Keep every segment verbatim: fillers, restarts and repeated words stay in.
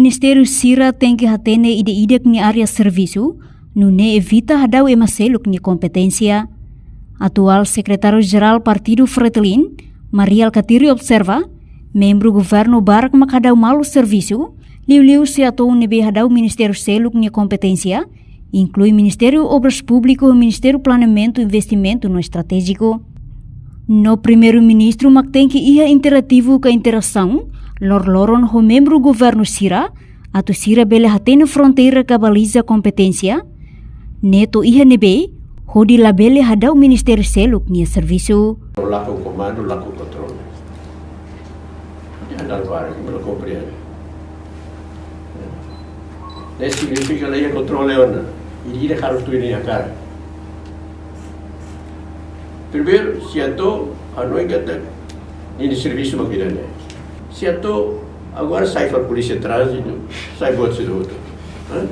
Ministériu sira tenke hatene ida-idak nia área servisu, nune'e evita hadau ema seluk nia kompeténsia. Atuál Sekretáriu Jerál Partidu Fretilin, Mari Alkatiri observa, membru governu barak mak hadau malu servisu, liuliu SEATOU ne'ebé hadau ministériu seluk nia kompeténsia, inklui Ministériu Obras Públikas, Ministériu Planeamentu, Investimentu no Estratéjiku. No Primeiru-Ministru mak tenke iha interativu ka interasaun loroloron ho membru governu sira, atu sira bele hatene fronteira ka baliza kompeténsia, ne'e to'o iha ne'ebé, hodi labele hadau ministériu seluk nia servisu. Lakon komandu, lakon kontrolu. Ita halo para, ita la komprende. Ne'e signifika la iha kontrolu ona. Ida-idak halo tuir nia hakarak. Primeiru, SEATOU hanoin katak ninia servisu mak ida-ne'e. SEATOU agora sai fali polísia tránzitu, sai buat sira hotu. Hã?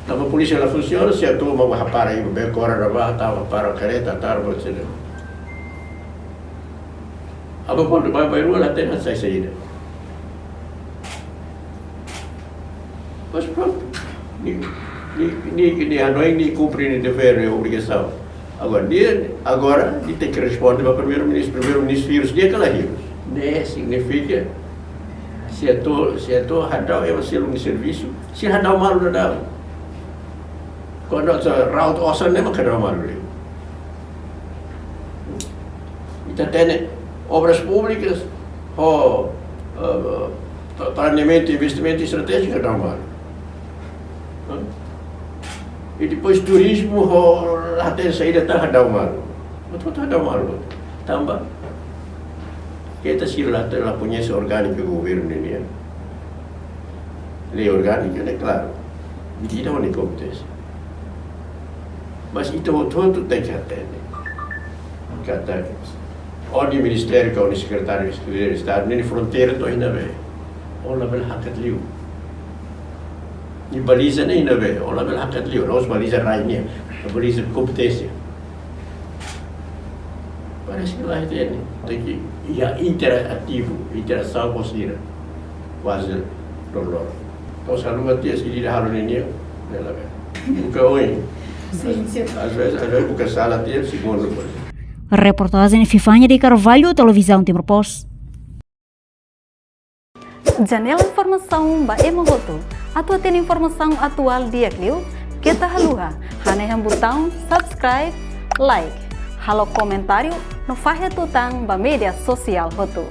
Tanba polísia la funsiona, SEATOU mak hapara iha bee kora ne'ebá, tau hapara kareta, tau buat sira. Aban pontu, bairrua la hatene sai saida. Mas prontu. Nia, nia, nia, nia hanoin nia kumpre nia devér, nia obrigasaun. Agora, nia, agora, nia tenke responde ba Primeiru-Ministru. Primeiru-Ministru hirus nia ka la hirus? Ne'e signifika SEATOU, SEATOU hadau ema seluk nia servisu, sira hadau malu daudaun. Kuandu atu raut osan ne'e mak hadau malu liu. Ita hatene Obras Públikas ho, eh, pa-, planeamentu, investimentu estratéjiku hadau malu. Hã? I depois turizmu ho la hatene saida tan hadau malu. Hotu-hotu hadau malu. Tanba keta sira la, la koñese orgánika governu nian. Lei orgánika ne'e klaru. Medida ne'e akontese. Mas ita hotu-hotu tenke hatene katak ó-nia ministériu ka ó-nia sekretáriu de Estadu, ninia fronteira to'o iha ne'ebé? Ó labele hakat liu. Nia baliza ne'e iha ne'ebé? Ó labele hakat liu. La'ós baliza rai nian, baliza kompeténsia. Parese ke la hatene. Tenke iha interativu, interasaun ho sira. Kuaze loroloron. Entaun, se haluha tiha, se ida halo ninian, ne'e labele. Buka oin. Sin, sin. Às vezes, às vezes buka sala tiha, segundu, por exemplo. Reportajen Fifania de Carvalho, Televizaun Timor Post. Janela informasaun ba ema hotu. Atu hatene informasaun atuál di'ak liu, keta haluha hanehan butaun subscribe, like, halo komentáriu no fahe tutan ba média sosiál hotu.